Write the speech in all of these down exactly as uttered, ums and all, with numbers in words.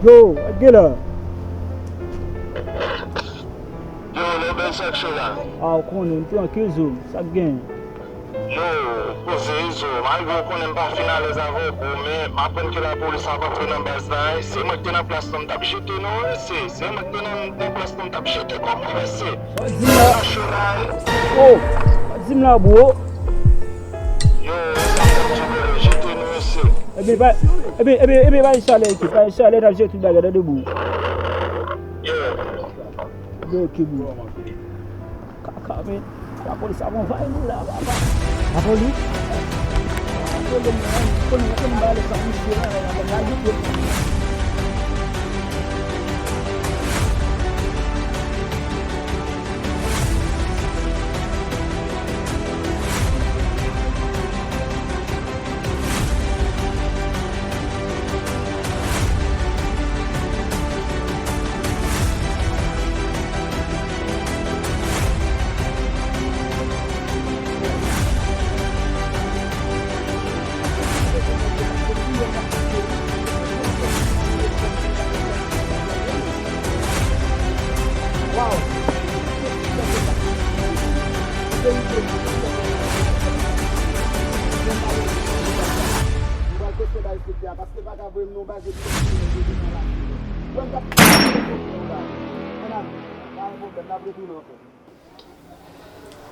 Yo, sa k gen la? Yo, Lobel, sa k cho la? A, ou konnen, m trankil, zo, sa k gen? Yo, poze, zo, malgre ou konnen m pa fin alèz avè w, bro, men m aprann ke lapolis ap antre nan baz la, e se mwen ki te nan plas lan, m t ap jete nou, mesye, se mwen ki te nan, nan plas lan, m t ap jete kò mwen, mesye. Sa k di m la? Sa cho la, e? Oh, sa k di m la, bro? Yo, sa k ap di, bro, jete nou, mesye. Ebyen, pa, ebyen, ebyen, ebyen, pa gen chalè, ekip, pa gen chalè, n ap jere tout bagay, tande, bro. Yo. Ebyen, ok, bro. Kaka, men. Lapolis ap anvayi nou la, papa. Lapolis? Konnen, konnen, konnen ba lè sa misye la, la, la, la, la.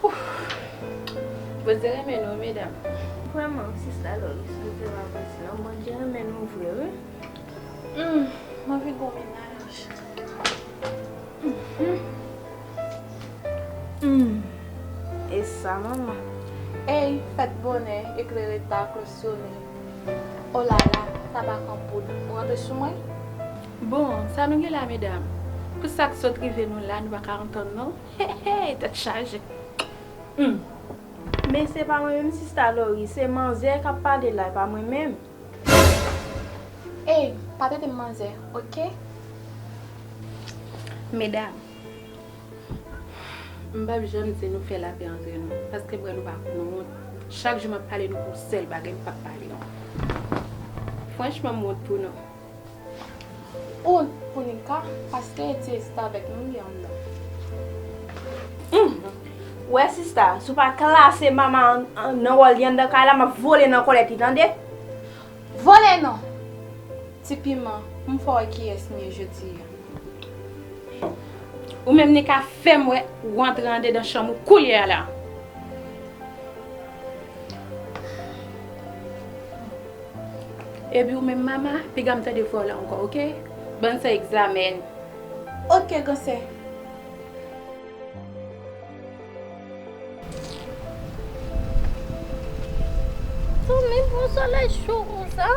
Ouf. Bondye renmen nou, medam. Vrèman, sista Loris, nou te pa panse non, Bondye renmen nou vre, wi. Hmm, m anvi gon mennaj. Mhm. Hmm. E sa, manman. Ey, fèt bonè, eklere ta, klosyone. Olala, tabak an poud. Ou rantre sou mwen? Bon, sa nou gen la, medam? Pou sa k sot rive nou la, nou pa ka antann, non? Hey, hey, tèt chaje. Hmm. Men se pa mwen menm, sista Lori, se manzè k ap pale la, e pa mwen menm. Ey, pa trete m manzè, oke? Medam, m p ap janm di nou fè lapè antre nou, paske m wè nou pa konn wont. Chak jou m ap pale nou pou sèl bagay, m p ap pale nou. Franchman, m wont pou nou. Ou, pou Nika, paske Eti rete avèk nou, li anndan. Humm! Wè sista, si w pa klase mama an, an, nan wòl li anndan kay la, m ap vole nan kòlèt li, tande? Vole non! Ti piman, m fè w wè kiyès m ye jodi a. Ou menm Nika, fè m wè ou antre andedan chanm ou koulye a la. Epi ou menm mama, piga m tande vwa w la ankò, oke? Bann san egzamèn. Oke, gran sè. Tonnè, pou solèy cho konsa.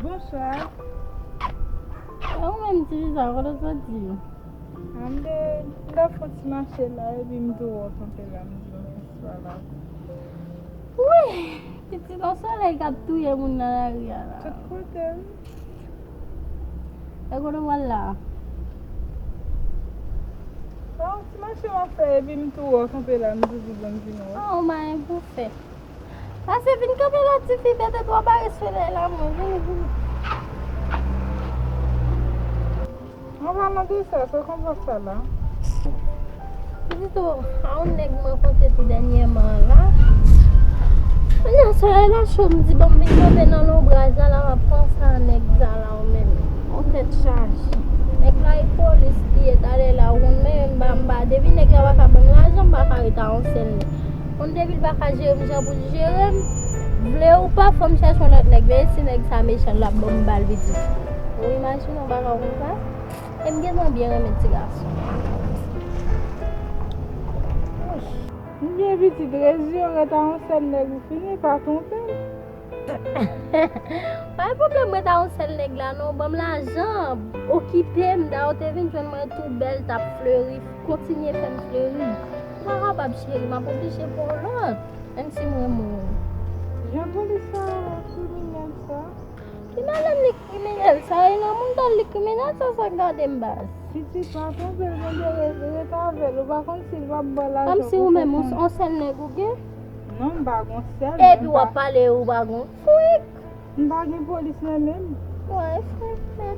Bonswa. E ou menm, ti Liza, kote w soti? A, m te, m t ap fè yon ti mache la, epi m tou wè w kanpe la, m di m fè swa la. Wi! Pitit, yon solèy k ap touye moun nan lari a la. Tout kote, wi. E kote w pral la? A, yon ti mache m ap fè, epi m tou wè w kanpe la, m tou di bon m vin wè w. A, ou pa gen anyen pou w fè. Pase vin kanpe la, tifi, pete twa bare solèy la, mwen, vini, vini. An palan de sa, sa w konn fè sa la? Pitit o, a yon nèg m rankontre tou dènyèman an la. Kounye a, solèy la cho, m di, bon, m vin kanpe nan lonbraj la, la, m ap panse a nèg sa la, ou menm. Yon tèt chaje. Nèg la, e polis li ye, talè la, ou konn, men m pa, m pa, depi nèg la pa ka ban m lajan, m pa ka ret a yon sèl nèg. Konn depi l pa ka jere m jan pou l jere m, vle ou pa, fò m chèche yon lòt nèg, men si nèg sa mechan, l ap ban m bal pitit. Ou imajine w bagay konsa? E m gentan byen renmen ti gason. M byen pitit, rezi yo ret a yon sèl nèg, ou fini, pa twonpe m. Pa gen pwoblèm, mwen ta yon sèl nèg la non, ban m lajan, okipe m, dayè w te vin jwenn mwen tou bèl, t ap fleri, kontinye fè m fleri. M pa kapab cheri, m ap oblije pran lòt, menm si m renmen w. Jan polis sa kriminèl sa. Li pa menm li kriminèl, sa e nan moun dal li kriminèl, sa sa gade m baz. Pitit pa twonpe l, mande ret, ret avè l, ou pa konn si l p ap ba w lajan. Kòmsi ou menm, on sèl nèg ou gen? Non, m pa gon sèl. Epi w ap pale, ou pa gon frik. M pa gen polis mwen menm. Wè, fè, fè.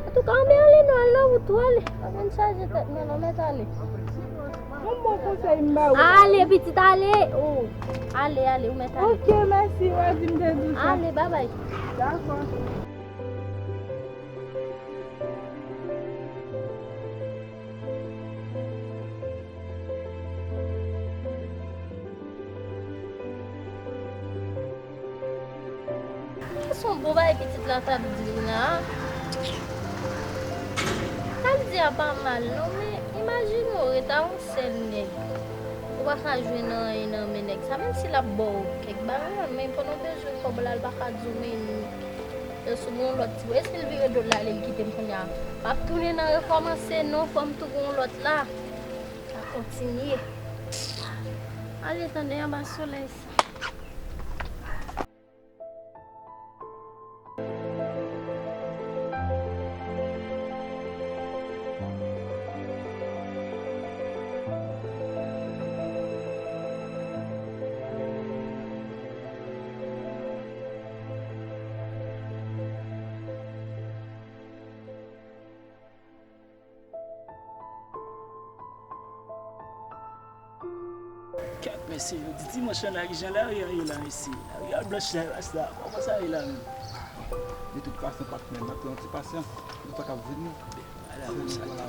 Antouka, anben ale non, al nan wout ou ale. Pa vin chaje tèt mwen non, mèt ale. Yon bon konsèy m ba ou. Ale, pitit, ale. Oh. Ale, ale, ou mèt ale. Ok, mèsi, w a di m te di w sa. Ale, babay. Dakò. Se yon bon bagay pitit la t ap di m la. Sa l di a pa mal non, men imajine w ret a yon sèl nèg. Ou pa ka jwenn anyen nan men nèg sa, menm si l ap ba w kèk bagay la, men pandan w te jwenn kòb la, l pa ka di w men e si w gen yon lòt tibwen, e si l vire do l ale, l kite m kounye a? M ap tounen nan rekòmanse non, fò m tou gen yon lòt la. Sa kontinye. Ale tande anba solèy sa. Kèt, mesye, jodi dimanch lan la, kijan lari a ye la, mesye? Lari a blanch la, rasta. Kòman sa ye la menm? De tout fason, patnè, n ap pran ti pasyans. Nou pa ka vini. Ala, se konsa.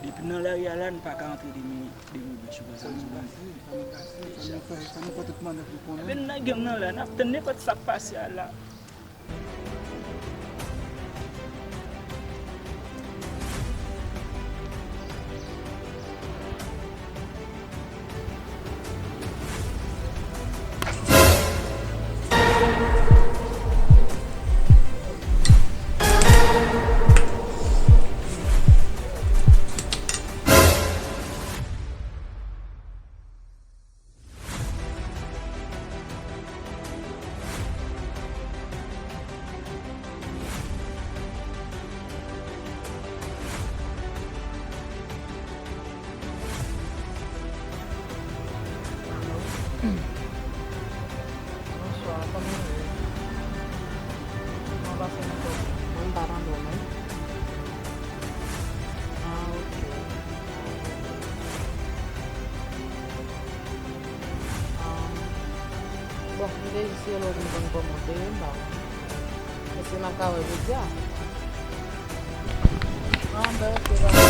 Depi nan lari a la, nou pa ka antre de men, de men blanch, ou konn sa m di w la. Fò nou fè, fò nou fè tout mannèv nou konnen. Epi n nan gang nan la, n ap tann nenpòt sa k pase a la. Bonswa, kòman w ye? Kòman w pase nan kò? Mwen, m pa tande w menm. Ah, ok. Ah, bon, m te jis rele w pou m konn kòman w te ye, m pa konn. Èske n ap ka wè jodi a? Ah, ben, ok, dakò.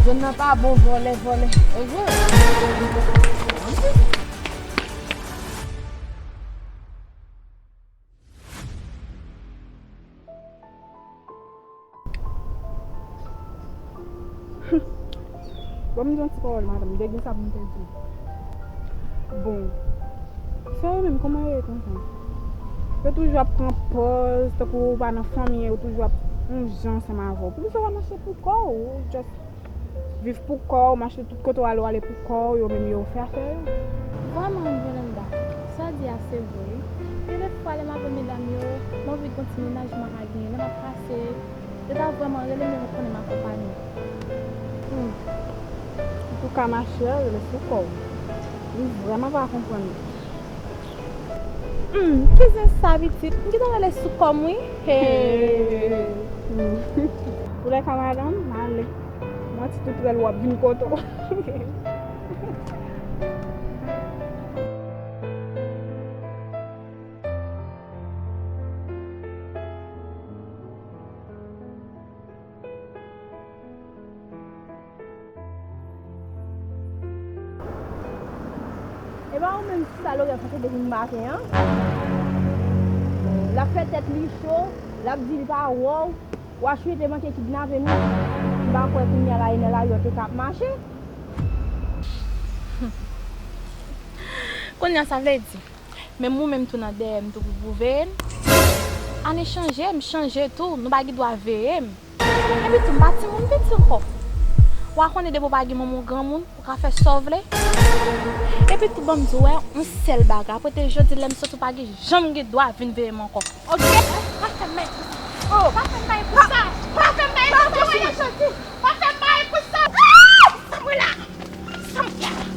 Zòn nan pa bon, vòlè, vòlè. E vre? Ban m di yon ti pawòl, madanm, m te gen sa pou m te di w. Bon, sè yo menm, kòman yo ye konsa? Yo toujou ap pran pòz, tankou ou pa nan fanmi, yo toujou ap yon jan ansanm avè w. Poukisa w pa mache pou kò w? Ou just viv pou kò w, mache tout kote w ale, w ale pou kò w, yo menm yo fè afè yo. Vrèman, Yolanda, sa w di a se vre wi. Gen de fwa lè m avè medam yo, m anvi gon ti mennaj m pa ka genyen, lè m ap pase, yo ta vrèman rele m, yo konnen m akonpanye. Hmm. Antouka, machè, rele sou kò w. M vrèman pa konprann ou. Hmm, ki zen sa, pitit? M gentan rele sou kò m, wi. Hey. Hmm. Ou lè ka, madanm? M ale. Manti tou trèl w ap vin kote w. E pa ou menm sa Lorèl fè depi maten an? L ap fè tèt li cho, l ap di li pa wè w, w a swete manke kidnape m wi. M pa kwè kounye a la e nan lari w te ka ap mache. Kounye a sa vle di, menm ou menm tou nan dèyè m tou pou, pou veye m? Ane chanje, m chanje tou, nou pa gen dwa veye m. Epi tou, m pa timoun piti ankò. Ou pa konnen depi w pa gen manman w granmoun, ou ka fè sa w vle. Epi tou, ban m di w, wè, yon sèl bagay. Apre te jodi, lè m soti, ou pa gen janm gen dwa vin veye m ankò. Oke? Pa fè m bay pou sa. Oh! Pa fè m bay pou sa. Pa fè m bay pou sa. Pa fè m bay pou sa. Ah! Samuela! Sa m fè la?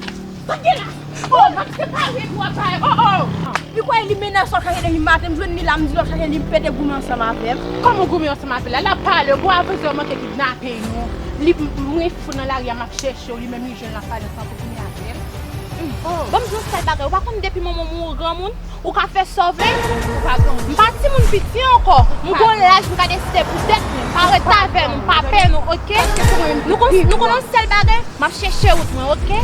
Sa gen la? Oh, n ap separe pou w ap bay. Oh, oh! Li kwè li mennen sòl chache li maten, m jwenn li la, m di l ap chache li, m pete goumen ansanm avè m. Kòman w goumen ansanm avè l la? L ap pale, gwo avèzè manke kidnape nou. Li mwen fou nan lari a, m ap chèche w, li menm li jwenn l ap pale ansanm pou goumen avè m. Oh. Ban m di w sèl bagay, ou pa konn depi manman w mouri granmoun? Ou ka fè sa w vle. Ou pa granmoun. M pa timoun piti ankò. M gon laj, m ka deside pou tèt mwen. Pa ret avè nou, m pa pè nou, oke? Nou konn, nou konn yon sèl bagay, m ap chèche wout mwen, oke?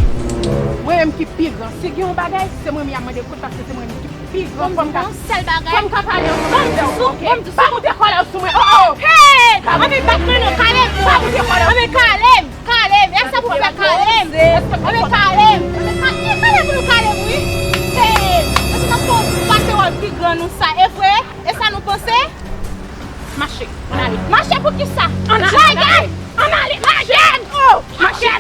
Mwen menm ki pi gran. Si gen yon bagay, se mwen menm y ap mande kout paske se mwen menm ki pi gran. Fò m ka, yon sèl bagay. Fò m ka pale ansanm avè w, oke? Pa moute kòlè w sou mwen. Oh, oh! Hey! Anben bat mwen non, kale m non. Pa moute kòlè w sou mwen. Anben kale m. Kale m, e sa pou fè kale m. Anben kale m. Anben ka-, e kale pou nou kale m, wi. E, e sa n ap fè yon batewòl pi gran nou sa, e vre? E sa nou panse? Mache, ann ale. Mache pou kisa? Ann ale, ann ale. Ann ale, mache! Oh, mache!